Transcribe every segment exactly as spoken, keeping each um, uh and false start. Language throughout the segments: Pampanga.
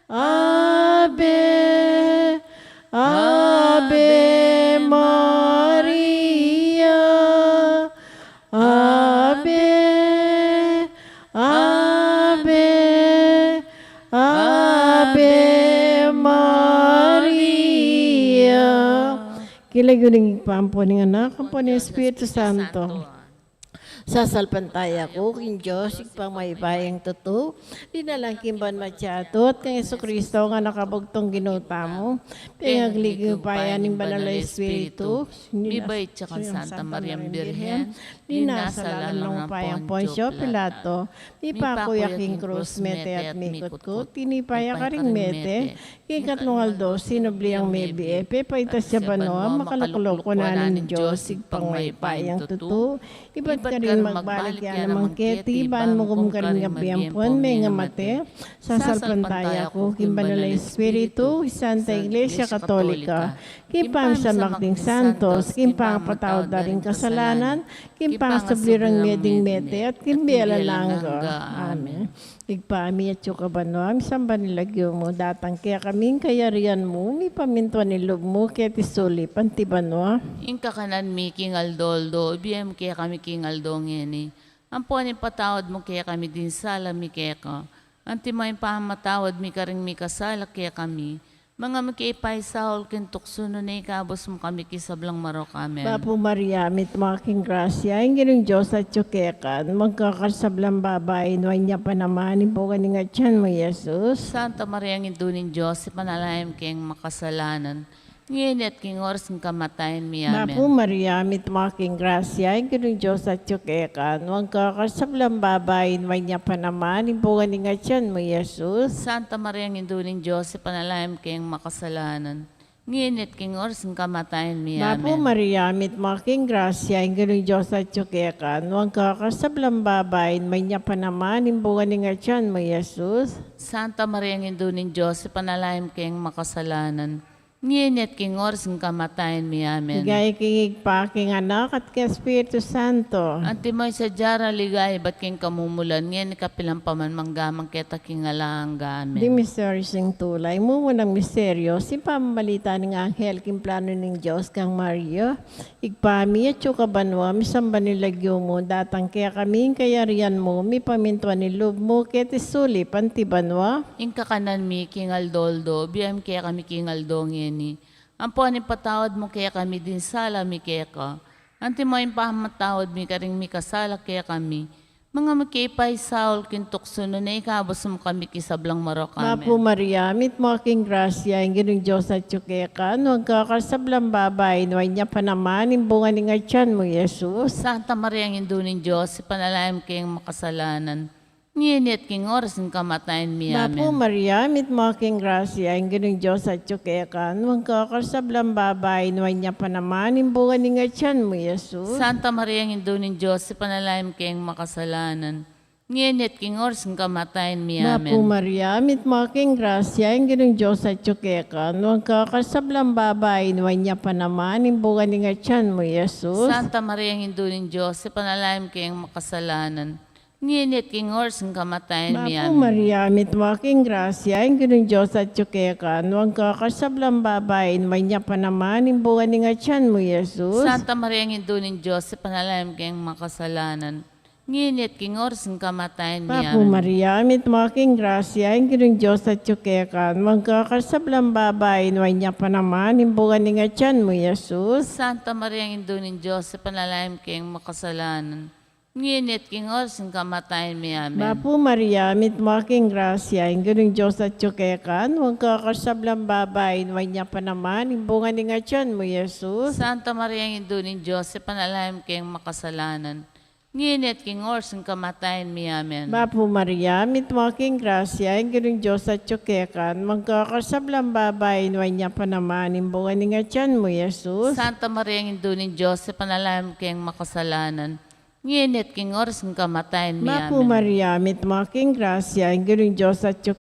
Ave, Ave Maria, Ave, Ave, Ave Maria. King lagyu ning Ibpa, ampo ning Anak, ampo ning Espiritu Santo. Sasalpantaya ku king Dios, Ibpang mayupayang tutu, dinalan king banua at yatu, at kang Jesucristo, a Anak a bugtung Ginu tamu, pengagli king upaya ning Banal a Espiritu, mibait ya kang Santa Mariang Birhen, dinasal alang upayang Poncio Pilato, mipaku ya king krus, mete at mikutkut, tinipa ya karing mete, king katlung aldo sinubli yang mebie, pepaitas ya banua, makaluklok wanan ning Dios, Ibpang mayupayang tutu, ibat karin magbalik ya naman keti, ban mugum karing abe ampon mengamate. Sasalpantaya ku king Banal a Espiritu, king Santa Iglesia Katolika, king pamisamak ding santos, king pangapatawad da ring kasalanan, king pangasubli rang mie ding mete, at king bie alang angga. Amen. Ibpa mi, atsu ka banua, misamban ya ing lagyu mu, datang kekami ing kayarian mu, mipamintuan ing lub mu keti sulip anti banua. Ing kakanan mi king aldo-aldo ibie mu kekami king aldo ngeni. Ampon ipatawad mu kekami ding sala mi keka, antimo ing pamamatawad mi karing mikasala kekami. Manga mu ke ipaisaul king tuksu, nune ikabus mu kami king sablang marok. Amen. Bapu Maria, mitmu ka king grasya, ing Ginung Dios atyu keka, nuan ka karing sablang babai, nuan ya pa naman ing bunga ning atyan mu, Jesus. Santa Maria, Indu ning Dios, ipanalangin mu keng makasalanan, ngeni at king oras ning kamatayan mi. Amen. Bapu Maria, mitmu ka king grasya, ing Ginung Dios atyu keka, nuan ka karing sablang babai, nuan ya pa naman ing bunga ning atyan mu, Jesus. Santa Maria, Indu ning Dios, ipanalangin mu keng makasalanan, ngeni at king oras ning kamatayan mi. Amen. Bapu Maria, mitmu ka king grasya, ing Ginung Dios atyu keka, nuan ka karing sablang babai, nuan ya pa naman ing bunga ning atyan mu, Jesus. Santa Maria, Indu ning Dios, ipanalangin mu keng makasalanan, ngeni at king oras ning kamatayan mi. Amen. Ligaya king Ibpa, king Anak, at king Espiritu Santo. Antimo ing sadya rang ligaya ibat king kamumulan, ngeni at kapilan pa man, mangga man keta king alang angga. Amen. Ding misteryu ning tula. Ing mumunang misteryu, ing pamamalita ning anghel king planu ning Dios kang Maria. Ibpa mi, atyu ka banua, misamban ya ing lagyu mu, datang kekami ing kayarian mu, mipamintuan ing lub mu keti sulip anti banua. Ing kakanan mi king aldo-aldo ibie mu kekami king aldo ngeni. Ampon ipatawad mu kekami ding sala mi keka, antimo ing pamamatawad mi karing mikasala kekami. Manga mu ke ipaisaul king tuksu, nune ikabus mu kami king sablang marok. Amen. Bapu Maria, mitmu ka king grasya, ing Ginung Dios atyu keka, nuan ka karing sablang babai, nuan ya pa naman ing bunga ning atyan mu, Jesus. Santa Maria, Indu ning Dios, ipanalangin mu keng makasalanan, ngeni at king oras ning kamatayan mi. Amen. Bapu Maria, mitmu ka king grasya, ing Ginung Dios atyu keka, nuan ka karing sablang babai, nuan ya pa naman ing bunga ning atyan mu, Jesus. Santa Maria, Indu ning Dios, ipanalangin mu keng makasalanan, ngeni at king oras ning kamatayan mi. Amen. Bapu Maria, mitmu ka king grasya, ing Ginung Dios atyu keka, nuan ka karing sablang babai, nuan ya pa naman ing bunga ning atyan mu, Jesus. Santa Maria, Indu ning Dios, ipanalangin mu keng makasalanan, ngeni at king oras ning kamatayan mi. Amen. Bapu Maria, mitmu ka king grasya, ing Ginung Dios atyu keka, nuan ka karing sablang babai, nuan ya pa naman ing bunga ning atyan mu, Jesus. Santa Maria, Indu ning Dios, ipanalangin mu keng makasalanan, ngeni at king oras ning kamatayan mi. Bapu Maria, mitmu ka king grasya, ing Ginung Dios atyu keka, nuan ka karing sablang babai, nuan ya pa naman ing bunga ning atyan mu, Jesus. Santa Maria, Indu ning Dios, ipanalangin mu keng makasalanan, ngeni at king oras ning kamatayan mi. Amen. Bapu Maria, mitmu ka king grasya, ing Ginung Dios atyu keka, nuan ka karing sablang babai, nuan ya pa naman ing bunga ning atyan mu, Jesus. Santa Maria, Indu ning Dios, ipanalangin mu keng makasalanan, ngeni at king oras ning kamatayan mi. Amen. Bapu Maria, mitmu ka king grasya, ing Ginung Dios atyu keka, nuan ka karing sablang babai, nuan ya pa naman ing bunga ning atyan mu, Jesus. Santa Maria, Indu ning Dios, ipanalangin mu keng makasalanan, ngeni at king oras ning kamatayan mi. Bapu Maria, mitmu ka king grasya, ing Ginung Dios atyu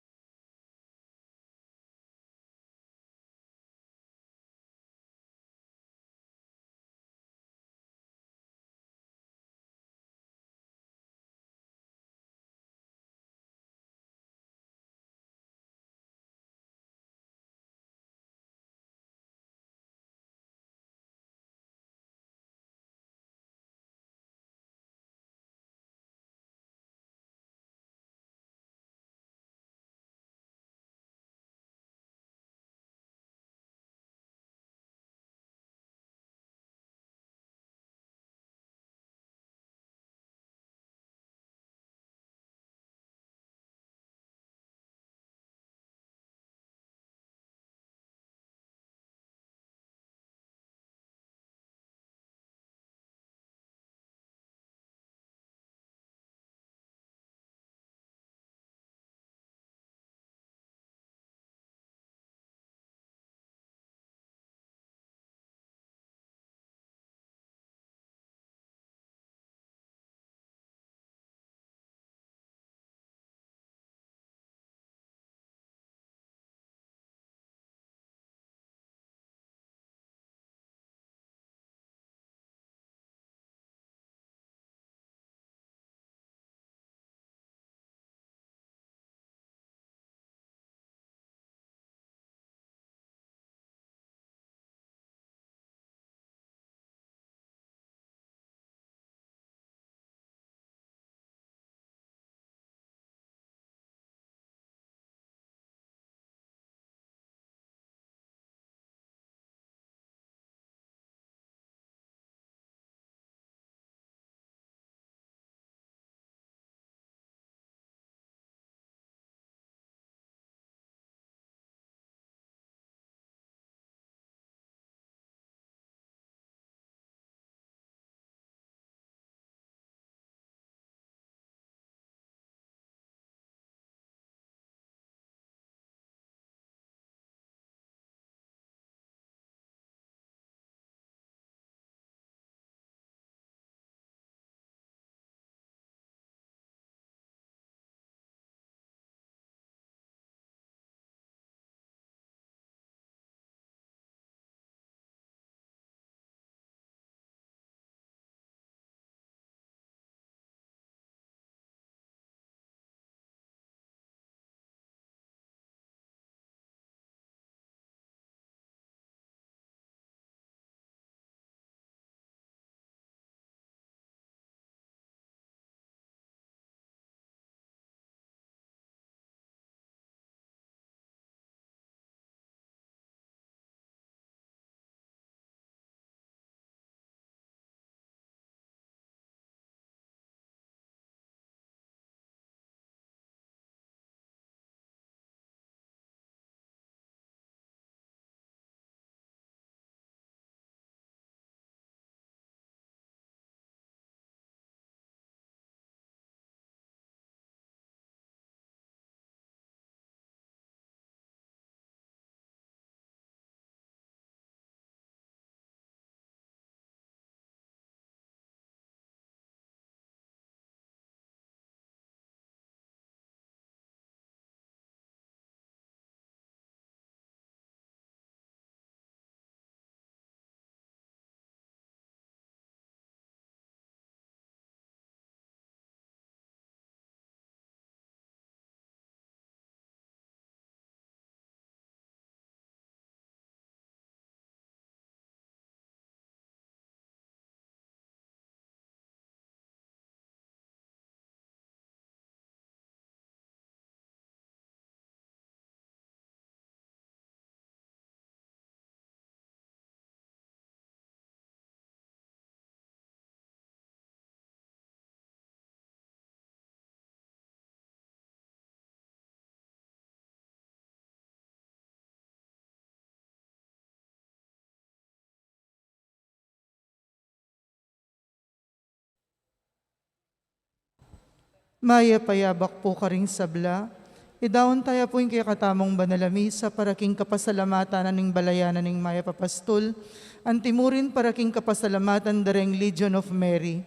Mayap a yabak pu karing sabla. Idaun taya pu ing kekatamung banal a misa para king kapasalamatan na ning balayan na ning mayap a pastul, antimurin para king kapasalamatan da ring Legion of Mary,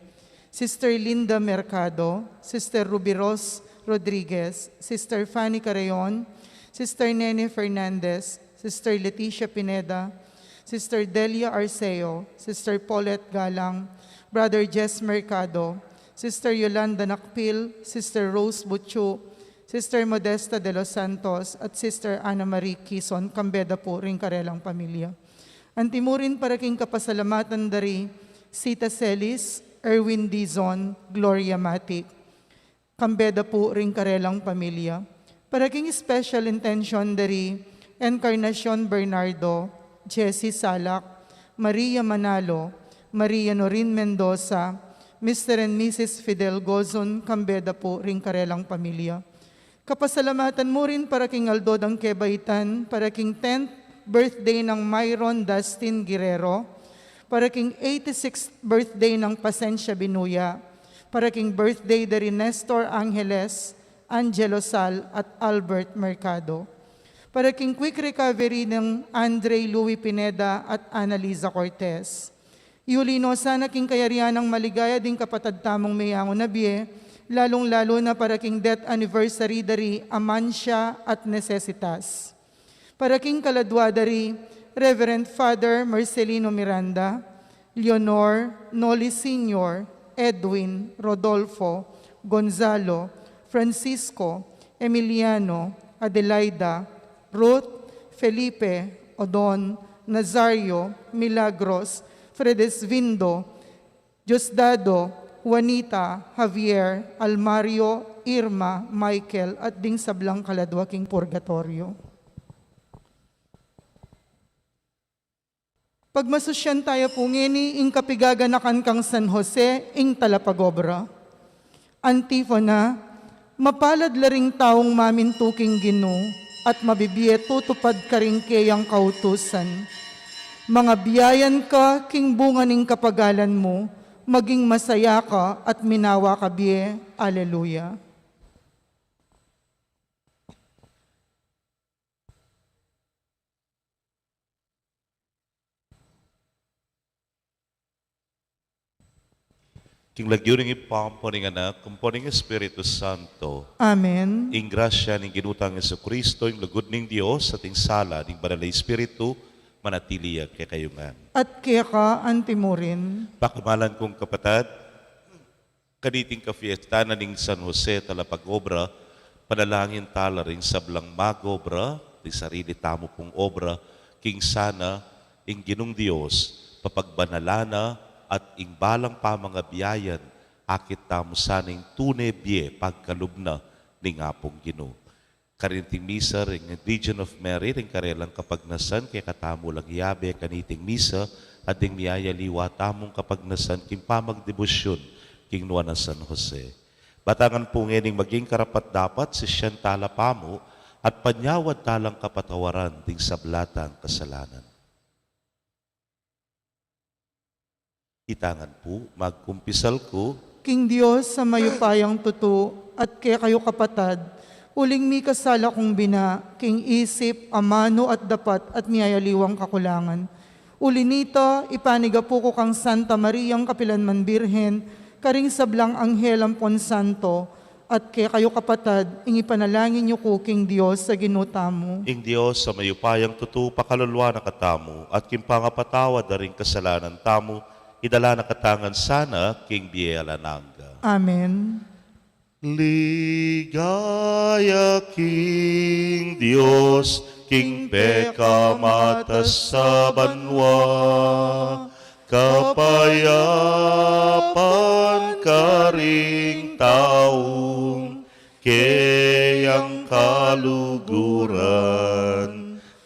Sister Linda Mercado, Sister Ruby Rose Rodriguez, Sister Fanny Carreon, Sister Nene Fernandez, Sister Leticia Pineda, Sister Delia Arceo, Sister Paulette Galang, Brother Jess Mercado, Sister Yolanda Nakpil, Sister Rose Butchu, Sister Modesta de los Santos, at Sister Ana Marie Kison, kambe da pu ring karelang pamilya. Antimurin para king kapasalamatan da ri Sita Celis, Erwin Dizon, Gloria Matic, kambe da pu ring karelang pamilya. Para king special intention da ri Encarnacion Bernardo, Jessie Salak, Maria Manalo, Maria Norin Mendoza, Mister and Missus Fidel Gozon, kambe da pu ring karelang pamilya. Kapasalamatan mu rin para king aldo dang kebaitan, para king tenth birthday nang Myron Dustin Guerrero, para king eighty-sixth birthday nang Pasensia Binuya, para king birthday da ri Nestor Angeles, Angelo Sal, at Albert Mercado, para king quick recovery nang Andre Louis Pineda at Annalisa Cortez. Iuli no sana king kayarian nang maligaya ding kapatad tamung meyangu na bie, lalung-lalu na para king death anniversary da ri Amancia at Necesitas. Para king kaladwa da ri Reverend Father Marcelino Miranda, Leonor, Noli Senior, Edwin, Rodolfo, Gonzalo, Francisco, Emiliano, Adelaida, Ruth, Felipe, Odon, Nazario, Milagros, Fredesvindo, Diosdado, Juanita, Javier, Almario, Irma, Michael, at ding sablang kaladwa king purgatorio. Pagmasusyan taya pu ngeni ing kapigaganakan kang San Jose, ing talapag-obra. Antifona. Mapalad la ring taung mamintu king Ginu, at mabibie tutupad karing keyang kautusan. Mangabiayan ka king bunga ning kapagalan mu, maging masaya ka at minawa ka bie. Aleluya. King lagyu ning Ibpa, ampo ning Anak, ampo ning Espiritu Santo. Amen. Ing grasya ning Ginu tang Jesucristo, ing lugud ning Dios, at ing sala ning Banal a Espiritu, manatili ya kekayu ngan. At keka antimurin. Pakamalan kung kapatad, kaniting kafiestan na ning San Jose talapag-obra, panalangin tala ring sablang mag-obra, ring sarili tamu pung obra, king sana ing Ginung Dios papagbanalan na at ing balang pamangabiayan, akit tamu sana ing tune bie pagkalub na ning Apung Ginu. Kaniting misa ring Legion of Mary, ring karelang kapagnasan, kekatamu lang yabe kaniting misa, at ding miyayaliwa tamung kapagnasan king pamagdebusyun king nuan a San Jose. Batangan pu ngening maging karapat-dapat, sisian tala pamu, at panyawad talang kapatawaran ding sabla tang kasalanan. Itangan pu, magkumpisal ku king Dios a mayupayang tutu, at kekayu kapatad, uling mikasala kung bina, king isip, amanu at dapat, at miyayaliwang kakulangan. Uli nita, ipanigapu ku kang Santa Mariang kapilan man Birhen, karing sablang anghel ampon santo, at kekayu kapatad, ing ipanalangin yu ku king Dios a Ginu tamu. Ing Dios a mayupayang tutu pakaluluan na katamu, at king pangapatawad da ring kasalanan tamu, idala na katamu ngan sana king bie alang angga. Amen. Ligaya king Dios, king pekamatas a banua, kapayapan karing taung keyang kaluguran.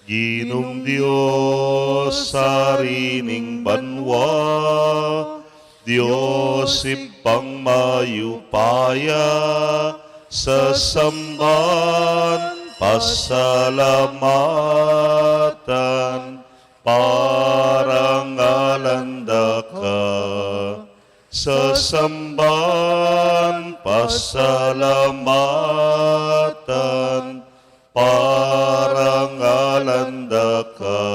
Ginung Dios, Ari ning banua, Dios Ibpang mayupaya, sasamban, pasalamatan, parangalan da ka. Sasamban, pasalamatan, parangalan da ka.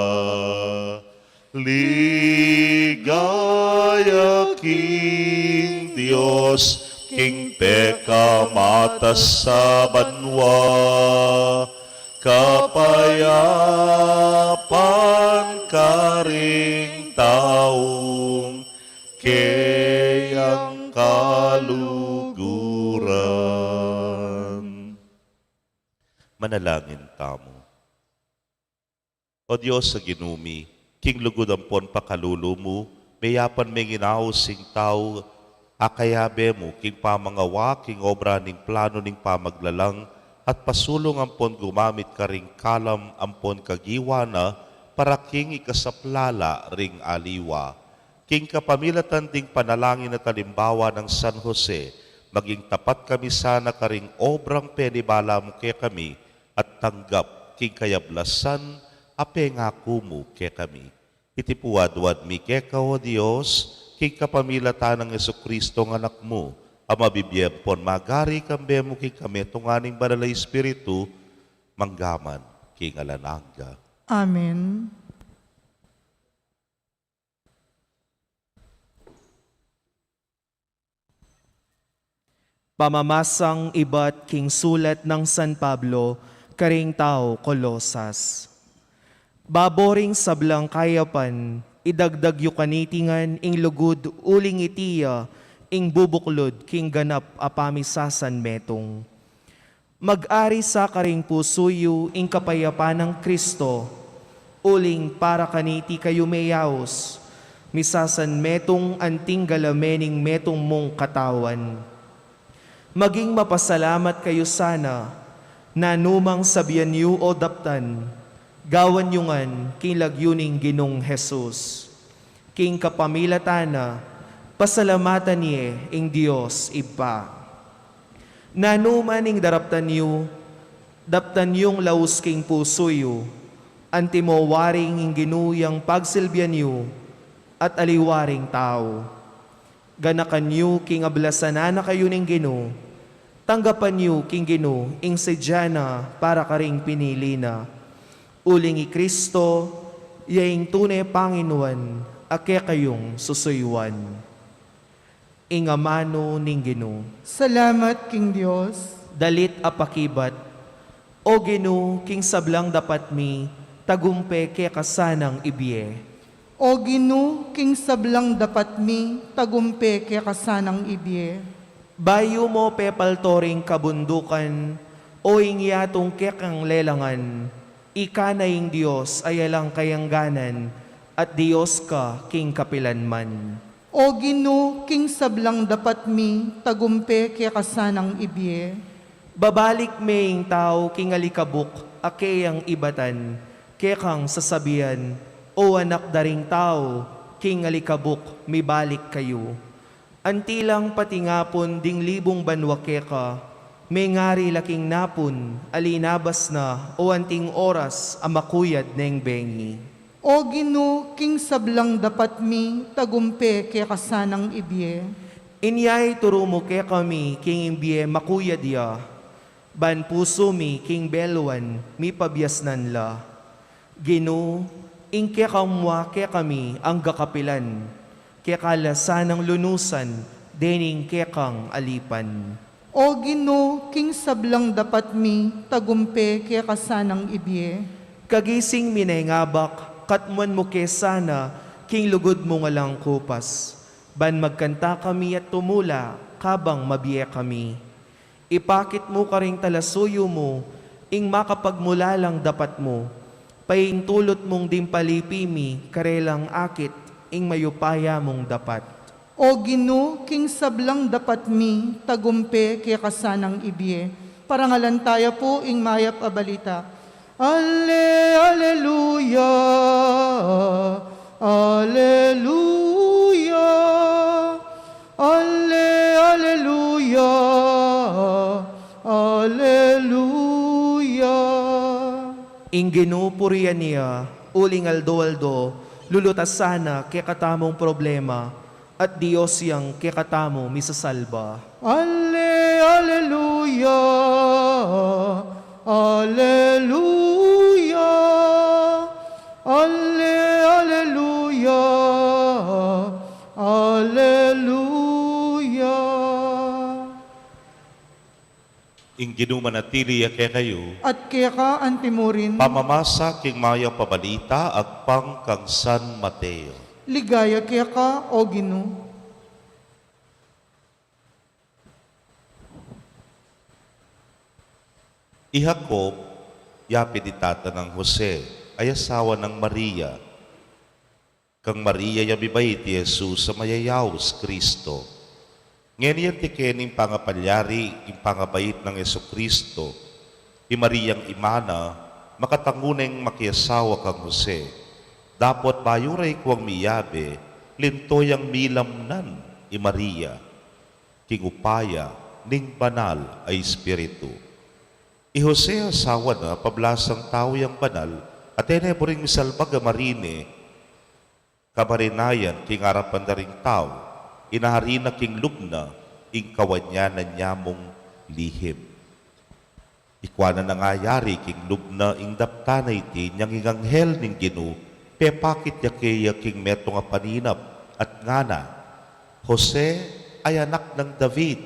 Ligaya king Dios, king pekamatas a banua, kapayapan karing taung keyang kaluguran. Manalangin tamu. O Dios a Ginu mi, king lugud ampon pakalulu mu, meyapan meng inaus ing tau a kayabe mu king pamangawa king obra ning planu ning pamaglalang, at pasulung ampon gumamit karing kalam ampon kagiwa na para king ikasaplala ring aliwa. King kapamilatan ding panalangin at alimbawa nang San Jose, maging tapat kami sana karing obrang penibala mu kekami, at tanggap king kayablasan a pengaku mu kekami. Iti pu adwan mi keka, O Dios, king kapamilatan nang Jesucristo a Anak mu, a mabibie ampon magari kambe mu king kametungan ning Banal a Espiritu, mangga man king alang angga. Amen. Pamamasang ibat king sulat nang San Pablo karing tau Colosas. Babo ring sablang kayapan, idagdag yu kaniti ngan ing lugud, uling iti ya ing bubuklud king ganap a pamisasanmetung. Mag-ari sa karing pusu yu ing kapayapan nang Cristo, uling para kaniti kayu meyaus, misasanmetung anting galame ning metung mung katawan. Maging mapasalamat kayu sana, nanumang sabian yu o daptan, gawan yu ngan king lagyu ning Ginung Jesus. King kapamilatan na, pasalamatan ye ing Dios Ibpa. Nanu man ing daraptan yu, daptan yung laus king pusu yu, antimo waring ing Ginu yang pagsilbian yu, at aliwa ring tau. Ganakan yu king ablasan na kayu ning Ginu, tanggapan yu king Ginu ing sadya na para karing pinili na. Uling i Cristo, ya ing tune Panginuan, a kekayung susuyuan. Ing amanu ning Ginu. Salamat king Dios. Dalit a pakibat. O Ginu, king sablang dapat mi, tagumpe keka sanang ibie. O Ginu, king sablang dapat mi, tagumpe keka sanang ibie. Bayu mo pepalto ring kabundukan, o ing yatung kekang lelangan, ika na ing Dios a alang kayangganan, at Dios ka king kapilan man. O Ginu, king sablang dapat mi, tagumpe keka sanang ibie. Babalik me ing tau king alikabuk a keyang ibatan, kekang sasabian, O anak da ring tau, king alikabuk mibalik kayu. Anti lang patingapun ding libung banua keka, mengari la king napun a linabas na o anting oras a makuyad neng bengi. O Ginu, king sablang dapat mi, tagumpe keka sanang ibie. Inya ituru mu kekami king ing bie makuyad ya, ban pusu mi king beluan mipabiasnan la. Ginu, ing kekang mua kekami angga kapilan, keka la sanang lunusan dening kekang alipan. O Ginu, king sablang dapat mi, tagumpe keka sanang ibie. Kagising mi neng abak, katmuan mu ke sana king lugud mung alang kupas, ban magkanta kami at tumula kabang mabie kami. Ipakit mu karing talasuyu mu ing makapagmulalang dapat mu, paintulut mung ding palipi mi karelang akit ing mayupaya mung dapat. O Ginu, king sablang dapat mi, tagumpe keka sanang ibie. Parangalan taya pu ing mayap a balita. Ale, aleluya, aleluya, ale, aleluya, aleluya. Ing Ginu purian ya, uling aldo-aldo, lulutas sana kekatamung problema, At Dios yang kekatamu misasalba. Ale, aleluya, aleluya, ale, aleluya, aleluya. Ing Ginu manatili ya kekayu. At keka antimurin. Pamamasa king Mayap a Balita agpang kang San Mateo. Ligaya keka, O Ginu. I Jacob, ya pin i tata nang Jose, ay asawa nang Maria. Kang Maria ya mibait i Jesus a mayayaus Kristo. Ngeni anti keni ing pangapalyari king pangabait nang Jesucristo, i Mariang ima na makatangu neng makiasawa kang Jose, dapot bayu reng kuwang miyabe, linto yang milamnan i Maria king upaya ning Banal a Espiritu. I Jose asawa na, pablasang tau yang banal, at e ne buring misalbag a marine, kamarinayan king arapan da ring tau, inari na king lub na ing kawanyanan ya mung lihim. Ikua na nang ayari king lub na ing daptan a iti, inyang ing anghel ning Ginu pepakit ya keya king metung a paninap at ngana, Jose a anak nang David,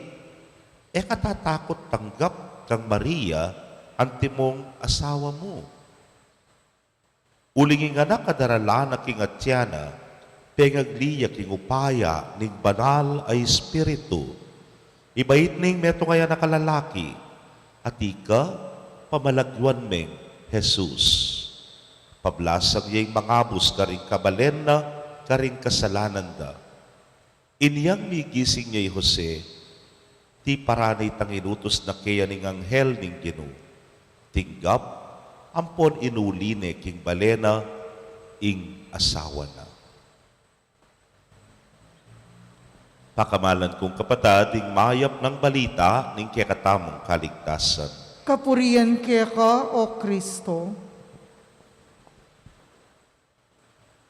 e ka tatakut tanggap kang Maria antimong asawa mu. Uling ing anak a daralan na king atian na, pengagli ya king upaya ning Banal a Espiritu. Ibait ning metung a anak a lalaki, at ika pamalagyuan meng Jesus. Pablasang ya ing mangabus karing kabalen na karing kasalanan da. Inyang migising ya i Jose, tiparan na itang inutus na keya ning anghel ning Ginu. Tinggap ampon inuli ne king bale na ing asawa na. Pakamalan kung kapatad, ing mayap nang balita ning kekatamung kaligtasan. Kapurian keka, O Kristo.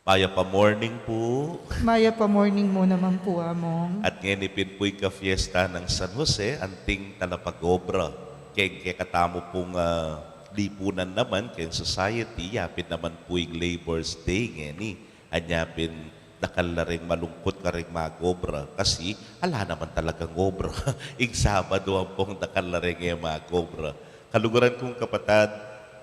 Mayap a morning pu. Mayap a morning mu naman pu, Among. At ngeni pin pu ika fiesta nang San Jose, anting talapag-obra keng kekatamu pung, ah, lipunan naman, keng society, yapin naman pu ing Labor's Day ngeni. Anya pin dakal la ring malungkut karing mag-obra, kasi ala naman talagang obra. Ing Sabado ampong dakal la ring e mag-obra. Kaluguran kung kapatad,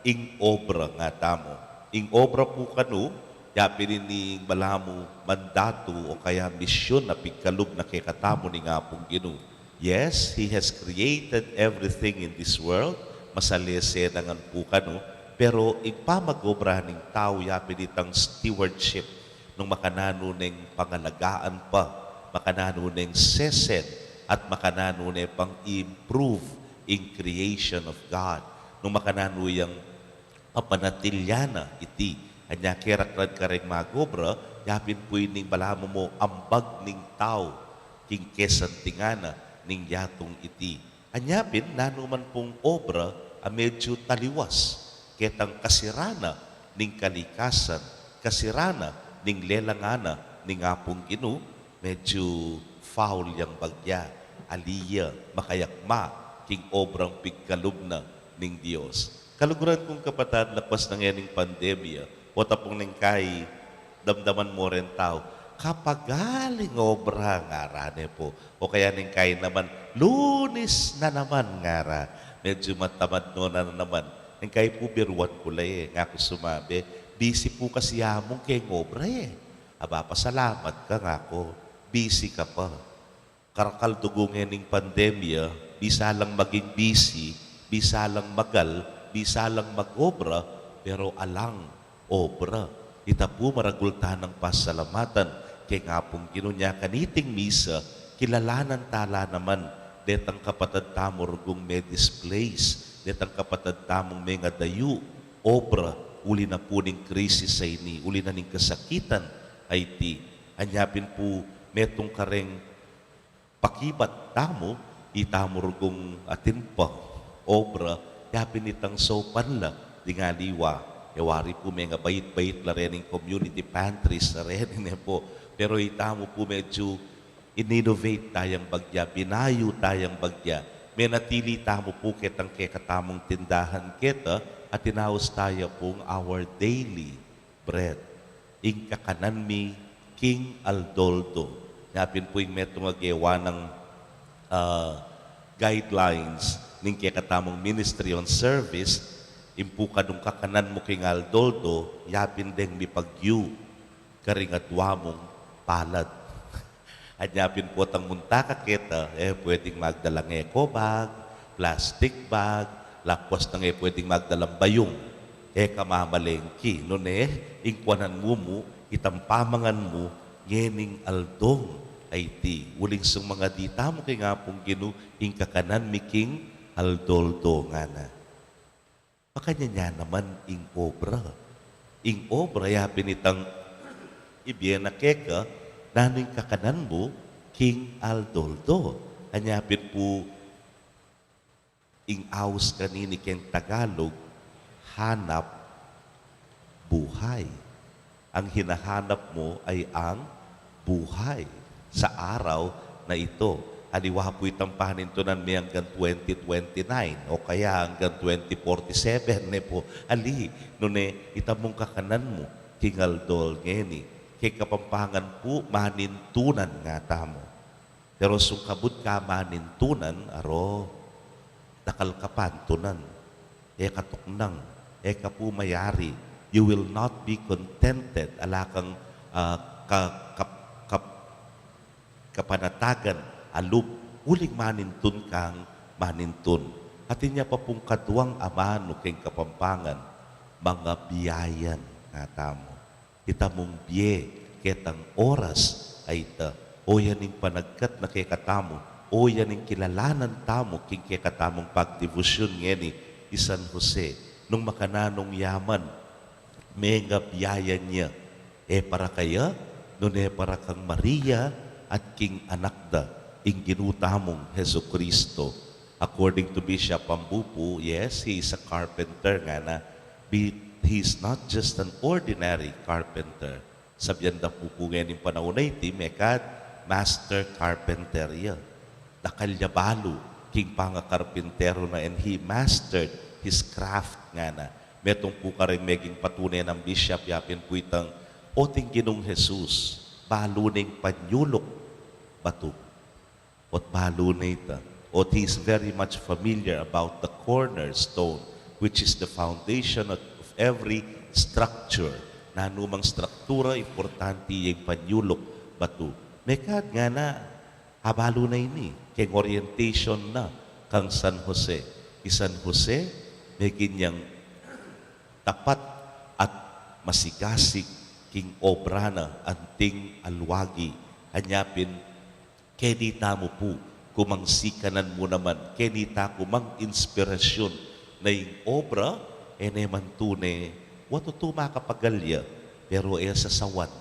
ing obra nga tamu. Ing obra pu kanu, yapin ini ing balamu mandatu o kaya misyun a pigkalub na kekatamu ning Apung Ginu. Yes, He has created everything in this world, masalese na ngan pu kanu, pero ing pamag-obra ning tau yapin itang stewardship, nung makananu neng pangalagaan pa, makananu neng sesen, at makananu ne pang i-improve ing creation of God. Nung makananu yang papanatilian na iti, anya keraklan kareng mag-obra, yapin pu ining balamu mu ambag ning tau king kesantingan na ning yatung iti. Anya pin, nanu man pung obra a medyu taliwas ketang kasirana ning kalikasan, kasirana ning lelangana ning Apung Ginu, medyu foul yang bagya, ali ya makayakma king obrang pigkalub na ning Dios. Kaluguran kung kapatad, lakwas na ngening pandemya, o tapung neng kai, damdaman mo reng tau, kapagaling obra, ngara ne pu. O kaya neng kai naman, Lunis na naman, ngara. Medyu matamad no na naman. Neng kai pu, biruan ku la e, ngaku sumabi, busy pu kasi Among keng obra e. Aba, pasalamat ka, ngaku, busy ka pa. Karakal dugu ngening pandemya, bisa lang maging busy, bisa lang magal, bisa lang mag-obra, pero alang obra. Ita pu maragul tanang pasalamatan keng Apung Ginu. Nya kaniting misa, kilalanan ta la naman detang kapatad tamu rugung me-displace, detang kapatad tamung mengadayu obra, uli na pu ning krisis a ini, uli na ning kasakitan a iti. Anya pin pu metung kareng pakibat tamu, itamu rugung atin pa obra, yapin itang saupan la ding aliwa. E wari pu mengabait-bait la reng community pantries la reni ne pu. Pero itamu pu medyu in-innovate tayang bagya, binayu tayang bagya. Menatili tamu pu ketang kekatamung tindahan keta at inaus taya pung Our Daily Bread. Ing kakanan mi king aldo-aldo. Nya pin pu ing metung a gewa nang, ah, guidelines ning kekatamung Ministry on Service, ing pu kanung kakanan mu king aldo-aldo, ya pin deng mipagyu karing adwa mung palad. Anya pin potang munta ka keta, e pwedeng magdalang eco bag, plastic bag, lakwas nang e pwedeng magdalang bayung. E ka mamalengki, nune, ing kuanan mu mu, itang pamangan mu, ngening aldong a iti. Uling sumangad itamu king Apung Ginu, ing kakanan mi king aldo-aldo ngana. Makanyan ya naman ing obra. Ing obra ya pin itang ibie na keka, nanu ing kakanan mu king aldo-aldo. Anya pin pu ing aus kanini keng Tagalog, hanap buhay. Ang hinahanap mo ay ang buhay sa araw na ito. Aliwa pu itang panintunan mi anggang twenty twenty-nine o kaya anggang twenty forty-seven ne pu. Ali, nune, ita mung kakanan mu, king aldo-aldo ngeni, keng Kapampangan pu, manintunan ngatamu. Pero sungkabut ka manintunan, aro, dakal ka pantunan. E ka tuknang, e ka pu mayari. You will not be contented. Ala kang, ah, ka-, ka-, ka-, kapanatagan a lub, uling manintun kang manintun. At inya pa pung kaduang amanu keng Kapampangan, mangabiayan ngatamu. Ita mung bie ketang oras a ita. O yan ing panagkat na kekatamu, o yan ing kilalanan tamu king kekatamung pagdebosyun ngeni i San Jose. Nung makananung yaman, mengabiayan ya. E para kaya, nune para kang Maria at king anak da, ing Ginu tamung Jesucristo. According to Bishop Pambupu, yes, he is a carpenter, ngana, but he is not just an ordinary carpenter. Sabian da pu pu ngening panaun a iti, mekad master carpenter ya. Dakal ya balu king pangakarpintero na, and he mastered his craft, ngana. Metung pu kareng meging patune nang bishop, yapin pu itang, o't ing Ginung Jesus, balu neng panyuluk batu. Ot balu na ita. Ot he is very much familiar about the cornerstone, which is the foundation of, of every structure. Nanumang struktura, importante ya ing panyuluk batu. Mekad ngana, abalu na ini, keng orientation na kang San Jose. I San Jose, meging yang tapat at masigasig king obra na anting aluagi. Anya pin, keni tamu pu, kumang sikanan mu naman, keni ta kumang inspirasyun na ing obra, e ne man tune, wa tutu makapagal ya, pero e sasawan.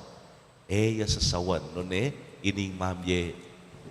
E ya sasawan, nune, ining mamie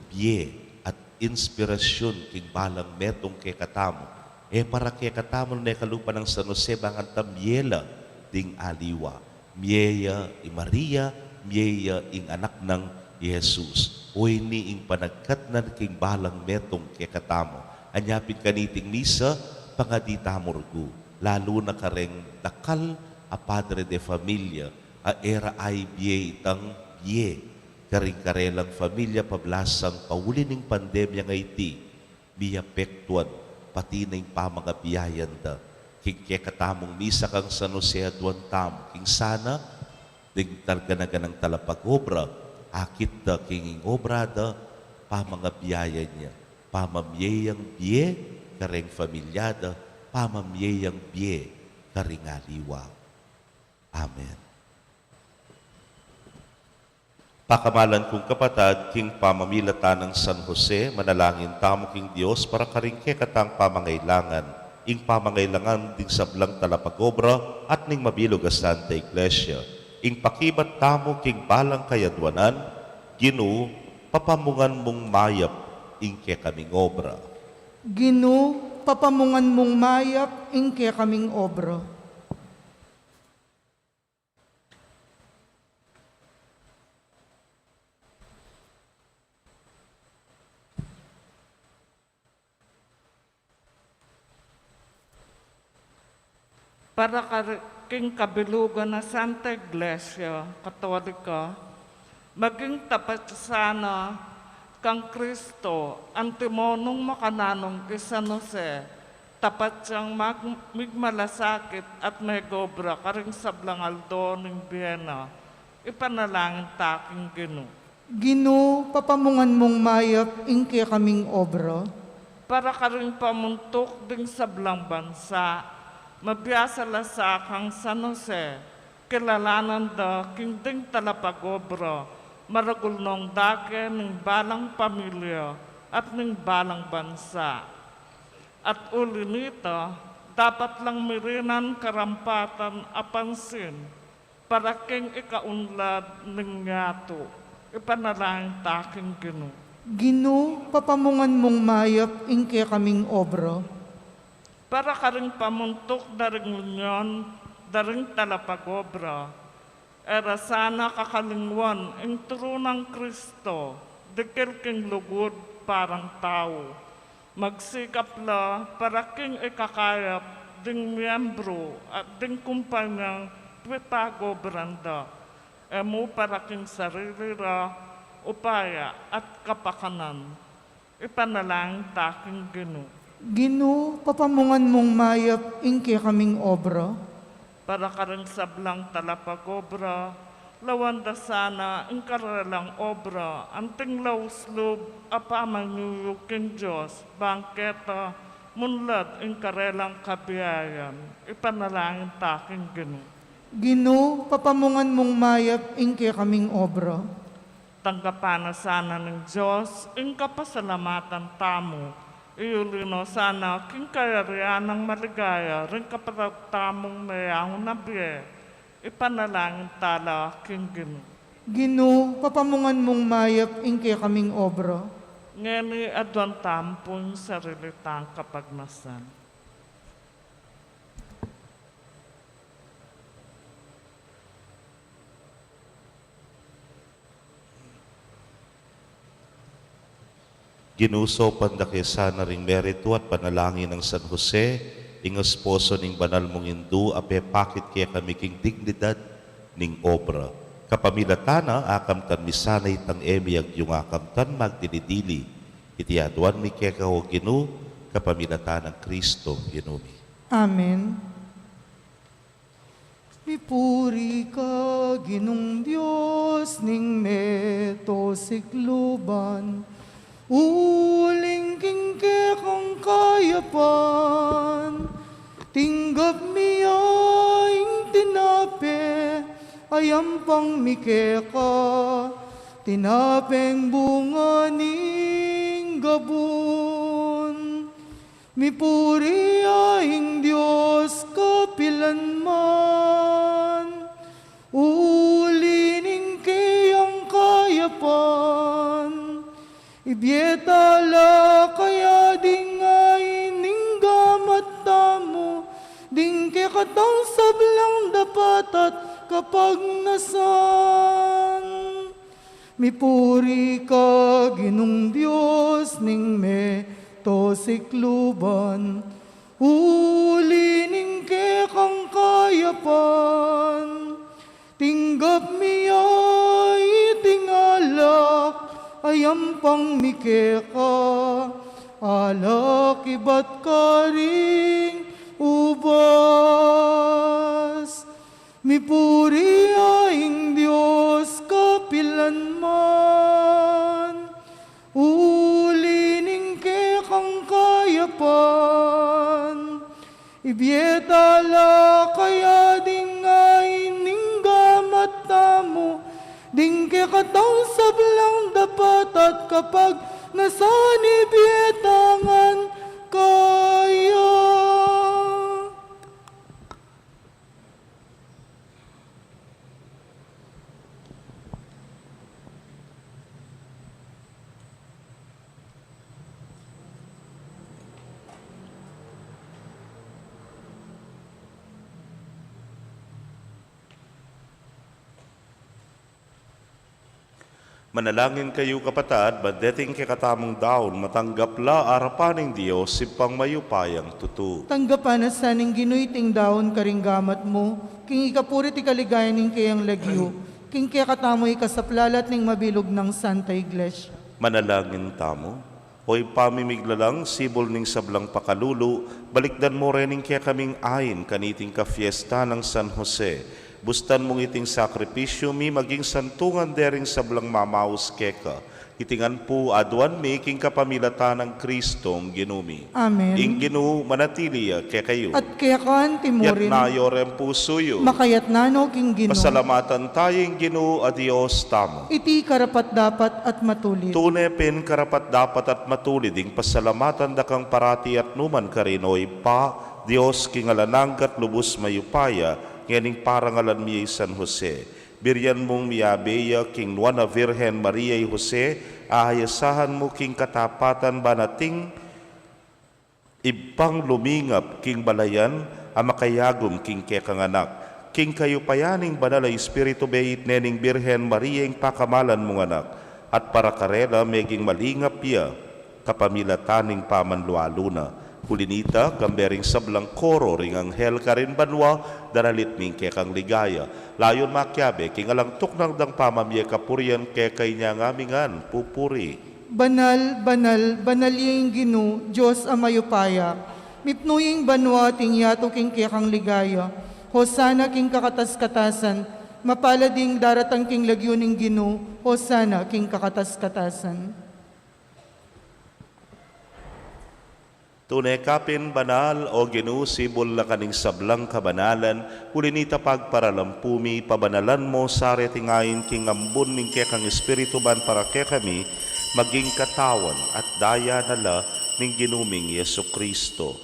bie at inspirasyun king balang metung kekatamu. E para kekatamu, nune, kalupa nang San Jose, bang anta mie la ding aliwa. Mie ya i Maria, mie ya ing anak nang i Jesus. O ini ing panagkat na king balang metung kekatamu. Anya pin kaniting misa, pangadi tamu rugu, lalu na kareng dakal a padre de familia, a e ra aibie itang bie karing karelang familia pablasang pauli ning pandemya a iti, miapektuan pati na ing pamangabiayan da. King kekatamung misa kang San Jose, aduan tamu king sana ding tal-, gana-ganang talapag-obra, akit da king ing obra da, pamangabiayan ya, pamamie yang bie kareng familia da, pamamie yang bie karing aliwa. Amen. Pakamalan kung kapatad, king pamamilatan nang San Jose, manalangin tamu king Dios para karing kekatang pamangailangan, ing pamangailangan ding sablang talapag-obra at ning mabilug a Santa Iglesia. Ing pakibat tamu king balang kayadwanan, Ginu, papamungan mung mayap ing kekaming obra. Ginu, papamungan mung mayap ing kekaming obra. Para kar-, king kabilugan na Santa Iglesia Katolika, maging tapat sana kang Kristo, antimonung makananung i San Jose, tapat yang mag-, migmalasakit at megobra karing sablang aldo ning bie na. Ipanalangin ta king Ginu. Ginu, papamungan mung mayap ing kekaming obra. Para karing pamuntuk ding sablang bansa, mabiasa la sa kang San Jose, kilalanan da king ding talapagobra, maragul nong dake ning balang pamilya at ning balang bansa. At uli nita, dapat lang mirinan karampatan a pansin para king ikaunlad ning yatu. Ipanalangin ta king Ginu. Ginu, papamungan mung mayap ing kekaming obra. Para karing pamuntuk da ring Union, da ring talapagobra, e ra sana kakalingwan ing turu nang Kristo, dikil king lugud parang tau. Magsikap la para king ikakayap ding miyembru at ding kumpanyang pipagobran da, e mu para king sarili ra upaya at kapakanan. Ipanalangin ta king Ginu. Ginu, papamungan mung mayap ing kekaming obra. Para karing sablang talapagobra, lawan da sana ing karelang obra anting lauslub a pamanyuyug king Dios, bang keta munlad ing karelang kabiayan. Ipanalangin ta king Ginu. Ginu, papamungan mung mayap ing kekaming obra. Tanggapan na sana ning Dios ing kapasalamatan tamu, iyuli no sana king kayarian nang maligaya ring kapatad tamung meyaun na bie. Ipanalangin ta la king Ginu. Ginu, papamungan mung mayap ing kekaming obra. Ngeni aduan tamu pu ing sarili tang kapagnasan. Ginu, saupan da ke sana ring meritu at panalangin nang San Jose, ing esposo ning banal mung Indu, a pepakit kekami king dignidad ning obra. Kapamilatan na, akamtan mi sana itang e mi agyung akamtan magdili-dili. Iti aduan mi keka, o Ginu, kapamilatan nang Kristo Ginu mi. Amen. Mipuri ka, Ginung Dios ning meto sikluban, uling king kekang kayapan, tinggap mi ya ing tinape a yampang mi keka, tinapeng bunga ning gabun. Mipuri ya ing Dios kapilanman, uli ning keyang kayapan. Ibie ta la kaya ding ain ning gamat tamu, ding kekatang sablang dapat at kapagnasan. Mipuri ka, Ginung Dios ning meto sikluban, uli ning kekang kayapan. Tinggap mi ya iting alak a yampang mi keka, alak ibat karing ubas. Mipuri ya ing Dios kapilanman, uli ning kekang kayapan. Ibie ta la kaya ding ain ning gamat tamu, ding kekatang sablang dapat at kapagnasan. Ibie ta ngan kaya. Manalangin kayu, kapatad, ban deting kekatamung daun matanggap la arapan ning Dios, Ibpang mayupayang tutu. Tanggapan na sa ning Ginu iting daun karing gamat mu, king ikapuri't ikaligaya ning keyang lagyu, king kekatamu ikasaplalat ning mabilug nang Santa Iglesia. Manalangin tamu. O Ibpa mi miglalang, sibul ning sablang pakalulu, balikdan mu rin ing kekaming ain kaniting kafiesta nang San Jose. Bustan mung iting sakripisyu mi maging santungan dering sablang mamaus keka. Iti ngan pu aduan mi king kapamilatan nang Kristong Ginu mi. Amen. Ing Ginu manatili ya kekayu. At keka antimurin. Iyatas yu ring pusu yu. Makayatas no king Ginu. Pasalamatan tamu ing Ginu a Dios tamu. Iti karapat-dapat at matulid. Tune pin karapat-dapat at matulid ing pasalamatan da kang parati at nukarin man, O Ibpa, Dios king alang angga at lubus mayupaya, ngening parangalan mi i San Jose. Burian mung miyabe ya king Nuan a Virgen Maria i Jose, a ayasahan mu king katapatan ban ating Ibpang lumingap king balayan a makayagum king kekang anak. King kayupayan ning Banal a Espiritu, beitne ning Birhen Maria ing pakamalan mung anak, at para karela meging malingap ya kapamilatan ning pamanlualu na. Uli nita, kambe ring sablang koro ring anghel karin banua, daralit mi ing kekang ligaya. Layun makiabe king alang tuknang dang pamamie kapurian keka, inya ngan mi ngan pupuri. Banal, banal, banal ya ing Ginu, Dios a mayupaya. Mipnu ya ing banua at ing yatu king kekang ligaya. Hosana king kakatas-katasan. Mapalad ing daratang king lagyu ning Ginu. Hosana king kakatas-katasan. Tune ka pin banal, O Ginu, sibul la ka ning sablang kabanalan, uli nita pagparalampu mi, pabanalan mu sa reting ain king ambun ning kekang Espiritu ban para kekami, maging katawan at daya na la ning Ginu ming Jesucristo.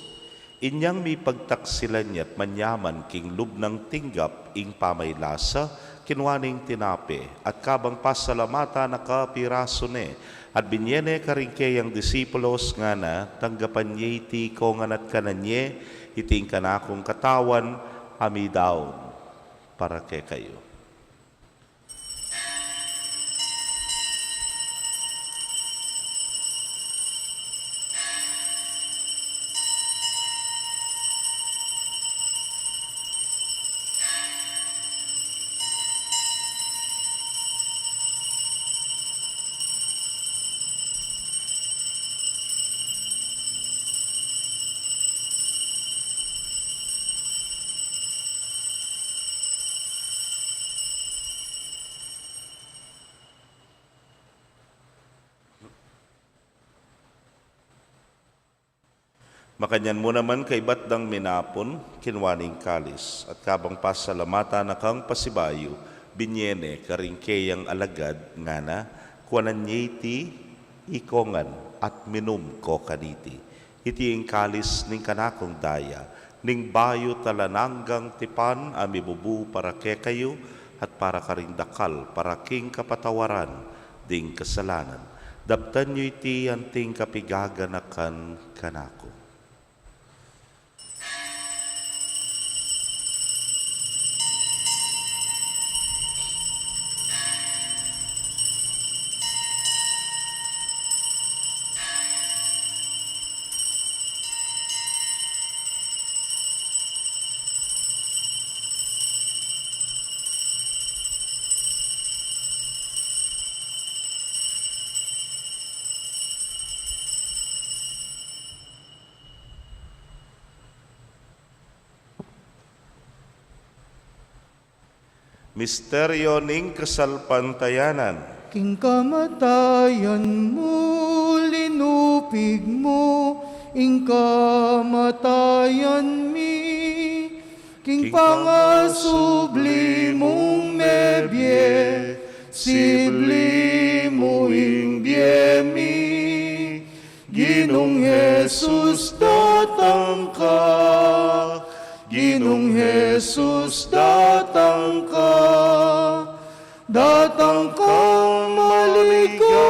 Inyang mipagtaksilan ya't manyaman king lub nang tinggap ing pamaylasa, kinua ne ing tinape, at kabang pasalamatan na ka, pirasu ne, at binie ne karing keyang disipulos, ngana, tanggapan ye iti ikongan at kanan ye, iti ing kanakung katawan a midaun para kekayu. Makanyan mu naman kaybat dang minapun, kinua ne ing kalis, at kabang pasalamatan na kang pasibayu, binie ne karing keyang alagad, ngana, kuanan ye iti ikongan at minum ko kaniti. Iti ing kalis ning kanakung daya, ning bayu't alang anggang tipan a mibubu para kekayu at para karing dakal para king kapatawaran ding kasalanan. Daptan yu iti anting kapigaganakan kanaku. Misteryo ning kasalpantayanan. King kamatayan mu, linupig mu ing kamatayan mi. King pangasubli mung mebie, sibli mu ing bie mi. Ginung Jesus, datang ka. Ginung Jesus, datang ka. Datang kang maligaya.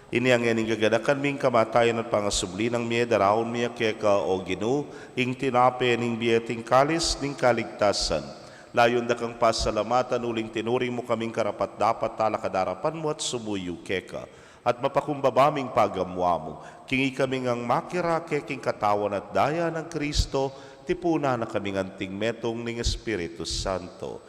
Inya ngening gaganakan mi ing kamatayan at pangasubli nang mie, daraun mi keka, O Ginu, ing tinape ning bie at ing kalis ning kaligtasan. Layun da kang pasalamatan uling tinuring mu kaming karapat-dapat talakad arapan mu at sumuyu keka. At mapakumbaba ming pagamuamu, king ikami ngang makirake king katawan at daya nang Kristo, tipunan na kaming anting metung ning Espiritu Santo.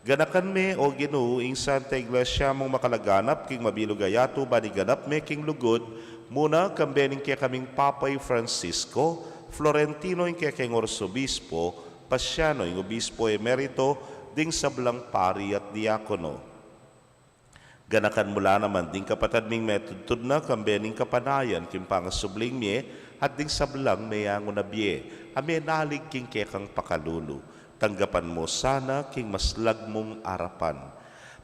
Ganakan me, O Ginu, ing Santa Iglesia mung makalaganap king mabilug a yatu ban iganap me king lugud mu na, kambe ning kekaming Papa i Francisco, Florentino ing kekeng Arsobispo, Pasiano ing Obispo Emerito, ding sablang pari at diakono. Ganakan mu la naman ding kapatad ming metudtud na kambe ning kapanayan king pangasubling mie at ding sablang meyangu na bie a menalig king kekang pakalulu. Tanggapan mu sana king maslag mung arapan.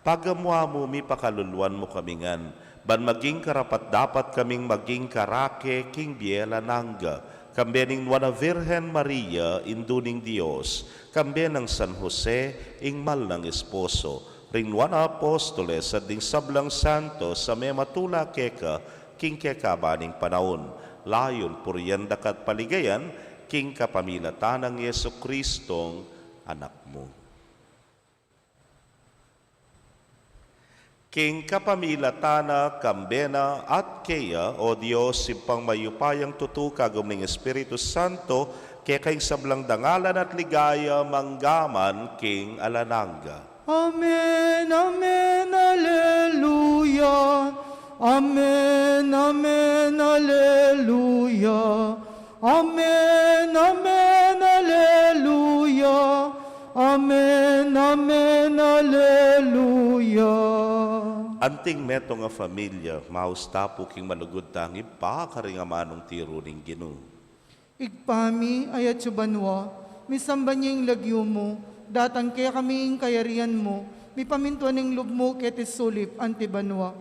Pagamuamu mi, pakaluluan mu kami ngan, ban maging karapat-dapat kaming maging karake king bie alang angga, kambe ning Nuan a Virgen Maria, Indu ning Dios, kambe nang San Jose, ing mal nang esposo, ring nuan a apostoles at ding sablang santos a mematula keka king kekaban ning panaun, layun purian daka at paligayan king kapamilatan nang Jesucristong Anak mu. King kapamilatan na, kambe na, at keya, O Dios, Ibpang mayupayang tutu, kagum ning Espiritu Santo, keka ing sablang dangalan at ligaya manggaman king alang angga. Amen, amen, aleluya. Amen, amen, aleluya. Amen, amen, aleluya. Amen, amen, aleluya. Anting metung a familia, maus ta pu king malugud tang Ibpa karing amanung tiru ning Ginu. Ibpa mi, atsu ka banua, misamban ya ing lagyu mu, datang kekami ing kayarian mu, mipamintuan ing lub mu keti sulip anti banua.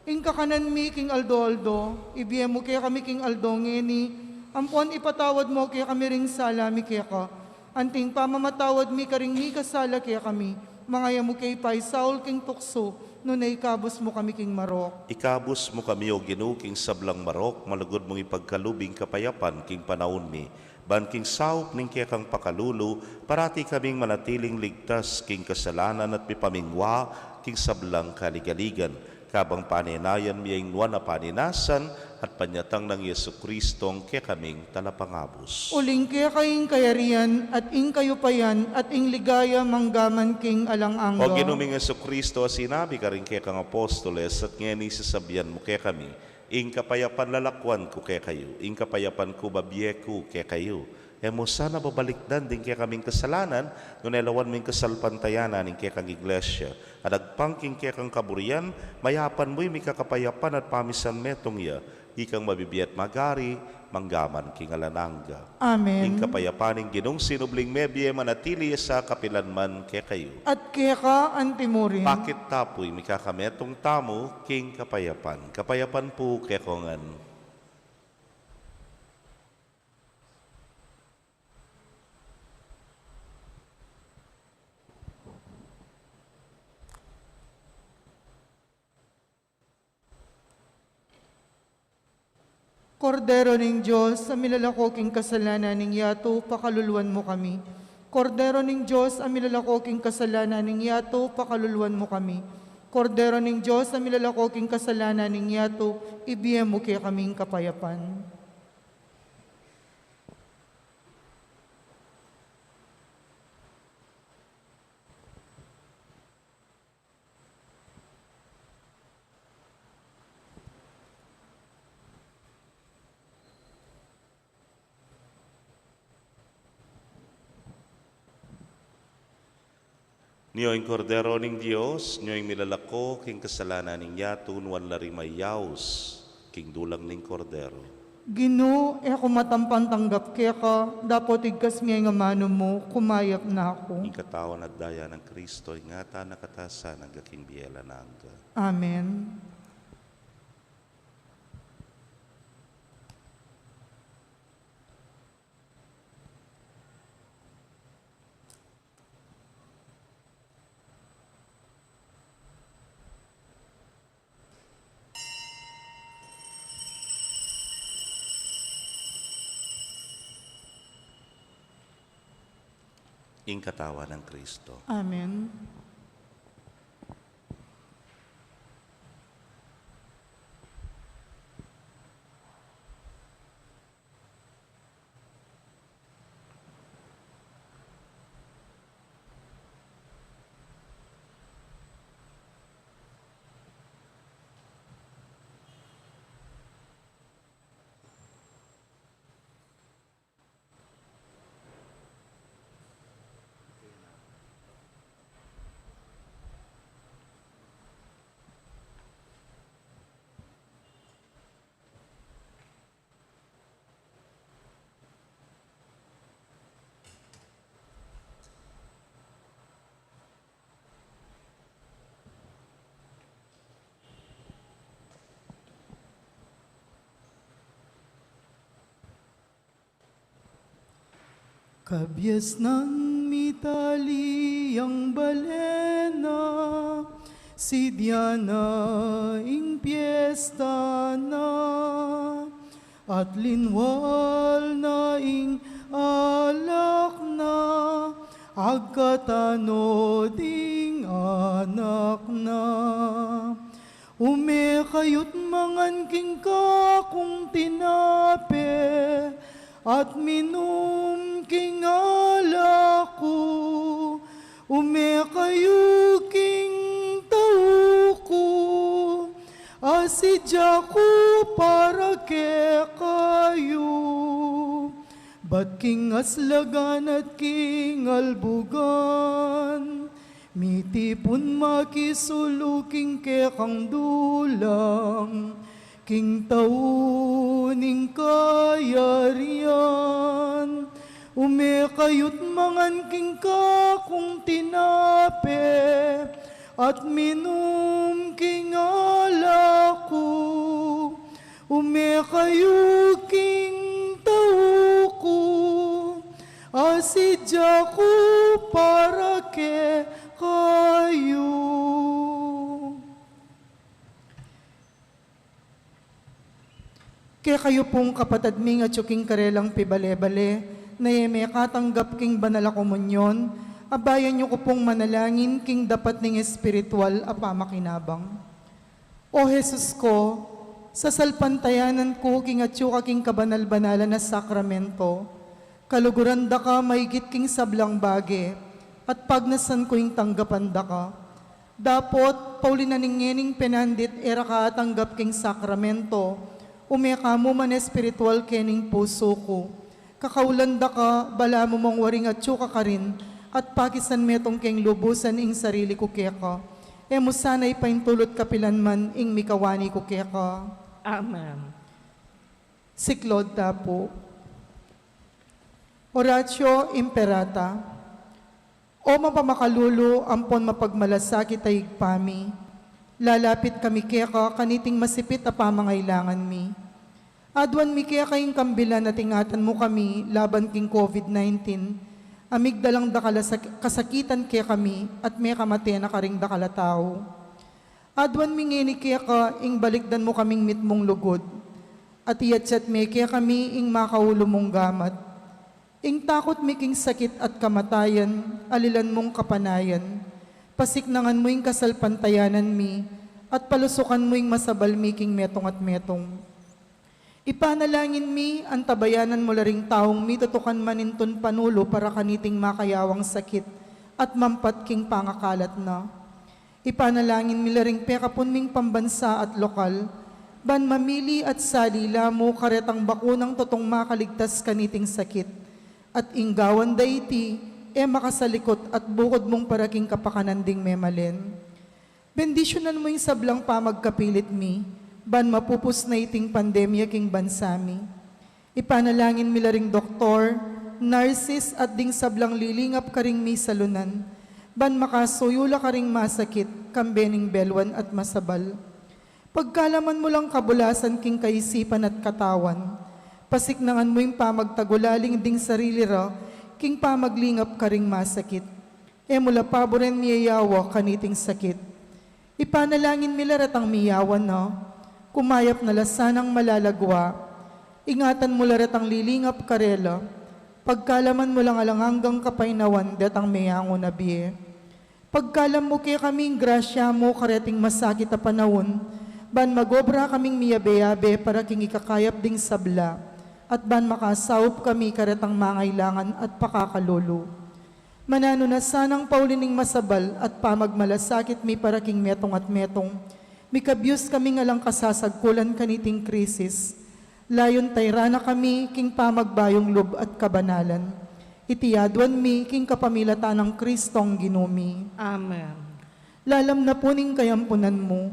Ing kakanan mi king aldo-aldo, ibie mu kekami king aldo ngeni, ampon ipatawad mu kekami ring sala mi keka, anting pamamatawad mi karing mikasala kekami, manga e mu ke paisaul king tuksu, nune ikabus mu kami king marok. Ikabus mu kami, O Ginu, king sablang marok, malugud mung ipagkalub ing kapayapan king panaun mi, ban king saup ning kekang pakalulu, parati kaming manatiling ligtas king kasalanan at mipamingwa king sablang kaligaligan, kabang panenayan mi ing nuan a paninasan at panyatang nang Jesucristong kekaming Talapangabus. Uling keka ing kayarian, at ing kayupayan, at ing ligaya manggaman king alang angga. O Ginu ming Jesucristo, a sinabi karing kekang apostoles, at ngeni sasabian mu kekami, ing kapayapan lalakuan ku kekayu, ing kapayapan ku babie ku kekayu. E mu sana babalikdan ding kekaming kasalanan, nune lawan mu ing kasalpantayanan ning kekang Iglesia, at agpang king kekang kaburian, mayapan mu ing mikakapayapan at pamisan metung ya, ikang mabibie at magari manggaman king alang angga. Amen. Ing kapayapan ning Ginung sinubling mebie manatili ya sa kapilan man kekayu. At keka antimurin. Pakit ta pu ing mikakametung tamu king kapayapan. Kapayapan pu kekongan. Kordero ning Dios, a milalako king kasalanan ning yatu, pakaluluan mu kami. Kordero ning Dios, a milalako king kasalanan ning yatu, pakaluluan mu kami. Kordero ning Dios, a milalako king kasalanan ning yatu, ibie mu kekaming kapayapan. Nyo ing Kordero ning Dios, nyo ing milalako king kasalanan ning yatu, nuan la ring mayaus king dulang ning Kordero. Ginu, e ku matampan tanggap keka, dapot igkas me ing amanu mu, kumayap na ku. Ing katawan at daya nang Kristo, ingatan na katasan angga king bie alang angga. Amen. Ing katawan nang Kristo. Amen. Kabiasnan mitali yang bale na, sidya na ing piesta na, at linwal na ing alak na, agkatano ding anak na. Ume kayu't mangan king kakung tinape, at minum king alak ku. Ume kayu king tau ku, a sidya ku para kekayu. Bat king aslagan at king albugan, mitipun makisulu king kekang dulang, king tau ning kayarian. Ume kayu't mangan king kakung tinape, at minum king alak ku. Ume kayu king tau ku, a sidya ku para kekayu. Kekayu pung kapatad ming atyu king karelang pibale-bale, na e mekatanggap king banal a komunyon, abayan yu ku pung manalangin king dapat ning espiritual a pamakinabang. O Jesus ko, sasalpantayanan ku king atyu ka king kabanal-banalan a sakramento, kaluguran da ka maigit king sablang bage, at pagnasan ku ing tanggapan da ka. Dapot, pauli na ning ngening penandit e ra ka atanggap king sakramento, ume ka mu man espiritual kening pusu ku. Kakaulan da ka, balamu mong waring atyu ka karin, at pakisan metung keng lubusan ing sarili ku keka. E mu sana ipaintulut kapilan man ing mikawani ku keka. Amen. Siklaud ta pu. Oratio Imperata. O mapamakalulu ampon mapagmalasakit a Ibpa mi, lalapit kami keka kaniting masipit a pamangailangan mi. Aduan mi keka ing kambilan at ingatan mu kami laban king COVID nineteen, a migdalang dakal a sak-, kasakitan kekami at mekamate na karing dakal a tau. Aduan mi ngeni keka ing balikdan mu kaming mitmung lugud, at iyatyat me kekami ing makaulu mung gamat. Ing takut mi king sakit at kamatayan, alilan mung kapanayan. Pasiknangan mu ing kasalpantayanan mi, at palusukan mu ing masabal mi king metung at metung. Ipanalangin mi, antabayanan mu la ring taung mitutukan manintun panulu para kaniting makayawang sakit, at mampat king pangakalat na. Ipanalangin mi la ring pekapun ming pambansa at lokal, ban mamili at sali la mu karetang bakunang tutung makaligtas kaniting sakit, at ing gawan da iti, e makasalikut at bukud mung para king kapakanan ding memalen. Bendisyunan mu ing sablang pamagkapilit mi, ban mapupus na iting pandemya king bansa mi. Ipanalangin mi la ring doktor, narsis, at ding sablang lilingap karing misalunan, ban makasuyu la karing masakit, kambe ning belwan at masabal. Pagkalaman mu lang kabulasan king kaisipan at katawan, pasiknangan mu ing pamagtagulaling ding sarili ra, king pamaglingap karing masakit. E mu la paburen miyayawa kaniting sakit. Ipanalangin mi la retang miyawa na, kumayap na la sanang malalagwa. Ingatan mu la retang lilingap karela, Pagkalaman mu lang alang anggang kapaynawan detang meyangu na bie. Pagkalam mu kekami ing grasya mu kareting masakit a panaun, ban magobra kaming miyabe-yabe para king ikakayap ding sabla, at ban makasaup kami karetang mangailangan at pakakalulu. Mananu na sanang pauli ning masabal at pamagmalasakit mi para king metung at metung, mikabyus kaming alang kasasagkulan kaniting krisis, layun tayran na kami king pamagbayung lub at kabanalan. Iti aduan mi king kapamilatan nang Kristong Ginu mi. Amen. Lalam na pu ning kayampunan mu,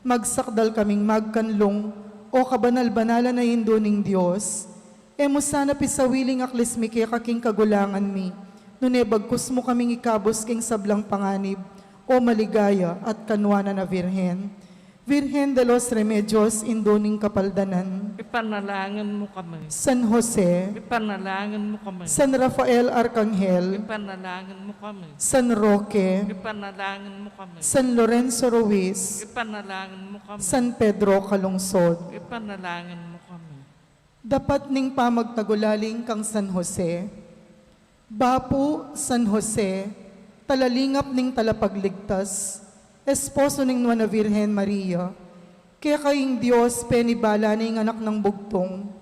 magsakdal kaming magkanlung, o kabanal-banalan a Indu ning Dios. E mu sana pisawiling aklis mi keka king kagulangan mi, nune bagkus mu kaming ikabus king sablang panganib, o maligaya at kanwanan a Virgen. Virgen de los Remedios, Indu ning Kapaldanan. Ipanalangin mu kami. San Jose. Ipanalangin mu kami. San Rafael Arcangel. Ipanalangin mu kami. San Roque. Ipanalangin mu kami. San Lorenzo Ruiz. Ipanalangin mu kami. San Pedro Calungsod. Ipanalangin mu kami. Dapat ning pamagtagulaling kang San Jose. Bapu San Jose, talalingap ning Talapagligtas, esposo ning Nuan a Virgen Maria, keka ing Dios penibala na ing Anak nang Bugtung,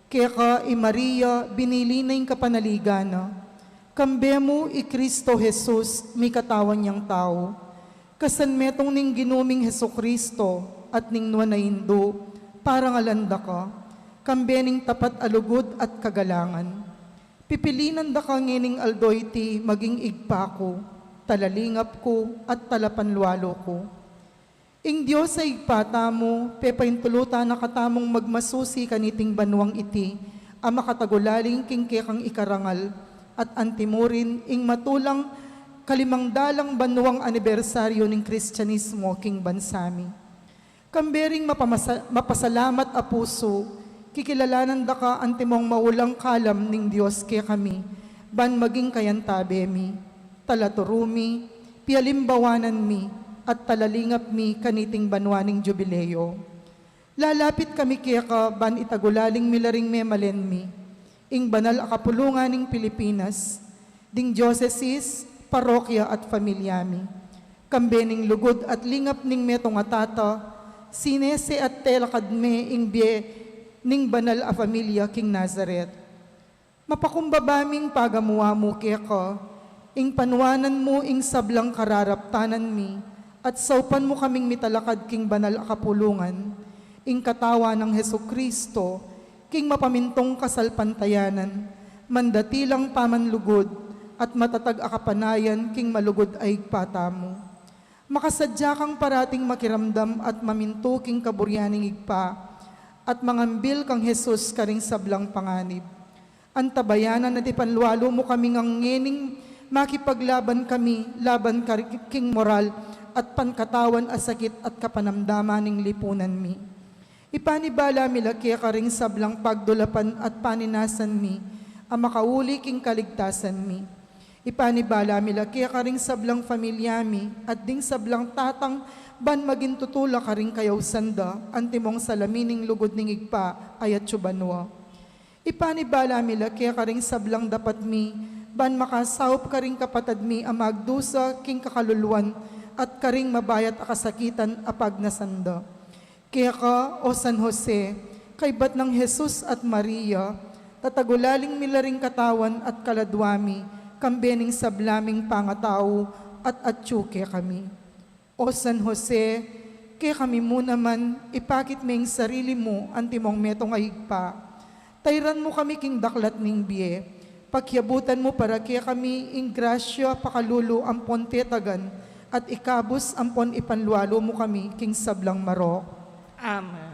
keka i Maria binili na ing kapanaligan na, kambe mu i Cristo Jesus mikatawan yang tau, kasanmetung ning Ginu ming Jesucristo at ning Nuan a Indu, parangalan da ka, kambe ning tapat a lugud at kagalangan. Pipilinan da ka ngening aldo iti maging Ibpa ku, talalingap ku, at talapanlualu ku. Ing Dios a Ibpa tamu, pepaintulutan na katamung magmasusi kaniting banuang iti a makatagulaling king kekang ikarangal, at antimurin ing matulang kalimang dalang banuang anibersaryu ning Kristianismo king bansa mi. Kambe ring mapamasa-, mapasalamat a pusu, kikilalanan da ka antimong maulang kalam ning Dios kekami, ban maging kayantabe mi, talaturu mi, pialimbawanan mi, at talalingap mi kaniting banua ning Jubileo. Lalapit kami keka ban itagulaling mi la ring memalen mi, ing banal a kapulungan ning Pilipinas, ding diosesis, parokya at familia mi. Kambe ning lugud at lingap ning metung a tata, sinese at telakad me ing bie ning banal a familia king Nazaret. Mapakumbaba ming pagamu-amu keka, ing panuanan mu ing sablang kararaptanan mi, at saupan mu kaming mitalakad king banal a kapulungan, ing katawan nang Jesucristo, king mapamintung kasalpantayanan, mandatilang pamanlugud, at matatag a kapanayan king malugud a Ibpa tamu. Makasadya kang parating makiramdam at mamintu king kaburian ning Ibpa, at mangambil kang Jesus karing sablang panganib. Antabayanan at ipanlualu mu kami ngan ngening makipaglaban kami laban kar-, king moral at pankatawan a sakit at kapanamdaman ning lipunan mi. Ipanibala mi la keka ring sablang pagdulapan at paninasan mi a makauli king kaligtasan mi. Ipanibala mi la keka ring sablang familia mi at ding sablang tatang ban maging tutula karing kayausan da antimong salamin ning lugud ning Ibpa a atsu banua. Ipanibala mi la keka ring sablang dapat mi ban makasaup karing kapatad mi a magdusa king kakaluluan at karing mabayat a kasakitan a pagnasan da. Keka, o San Jose, kaybat nang Jesus at Maria, tatagulaling mi la ring katawan at kaladua mi, kambe ning sabla ming pangatau at atsu kekami. O San Jose, kekami mu naman, ipakit me ing sarili mu antimong metung a Ibpa. Tayran mu kami king daklat ning bie. Pakiabutan mu para kekami ing grasya, pakalulu ampon tetagan, at ikabus ampon ipanlualu mu kami king sablang marok. Amen.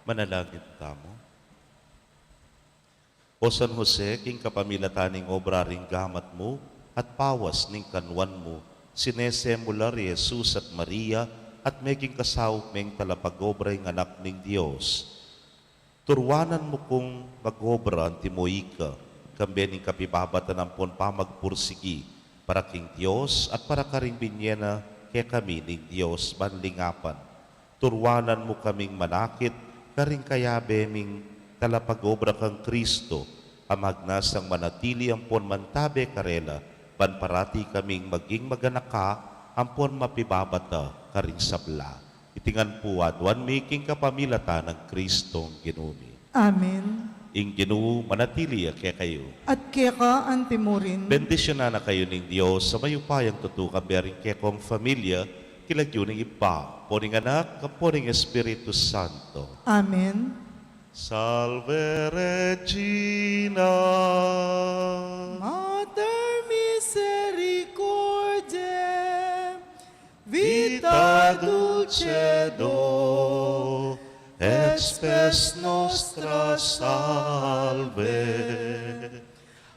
Manalangin tamu. O San Jose, king kapamilatan ning obra ring gamat mu at pawas ning kanuan mu, sinese mu la ri Jesus at Maria at meging kasaup meng talapag-obra ing Anak ning Dios. Turuanan mu kung mag-obra antimo ika, kambe ning kapibabatan ampon pamagpursigi, para king Dios at para karing binye na kekami ning Dios ban lingapan. Turuanan mu kaming manakit karing kayabe ming talapag-obra kang Kristo, a magnasang manatili ampon mantabe karela, ban parati kaming maging maganaka ampon mapibabata karing sabla. Iti ngan pu aduan mi king kapamilatan nang Kristong Ginu mi. Amen. Ing Ginu manatili ya kekayu. At keka antimurin. Bendisyunan na kayu ning Dios a mayupayang tutu, kambe ring kekong familia, king lagyu ning Ibpa, ampo ning Anak, ampo ning Espiritu Santo. Amen. Salve Regina. Mater misericordiae, vita dulcedo, et spes nostra salve.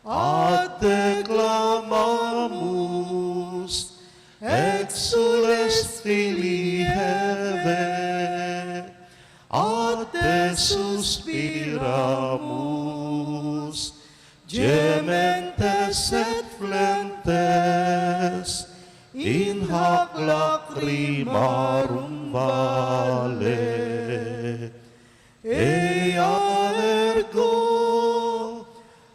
A te clamamus, exsules filii Hevae, a te suspiramus, gementes et flentes in hac lacrimarum valle. Ea ergo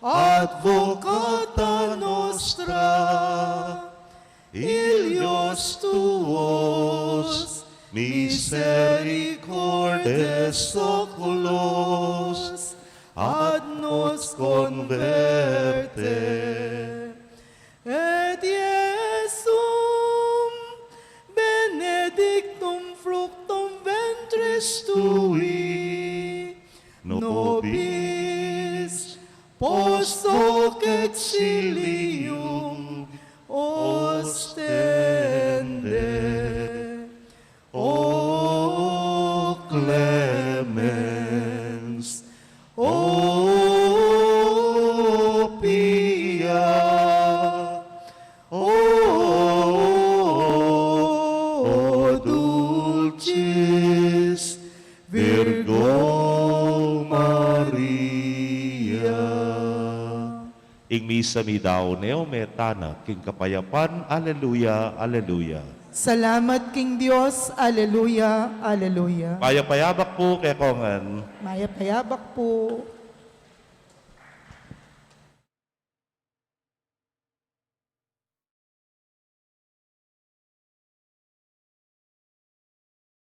advocata nostra, illos tuos misericordes oculos ad nos converte. Et Iesum benedictum fructum ventris tui, nobis post hoc exilium ostende. O clemens, o pia, o dulcis Virgo Maria. Ing misa mi dao ne, ume tana king kapayapan. Aleluya, aleluya. Salamat king Dios. Aleluya, aleluya. Mayap a abak pu kekongan. Mayap a abak pu.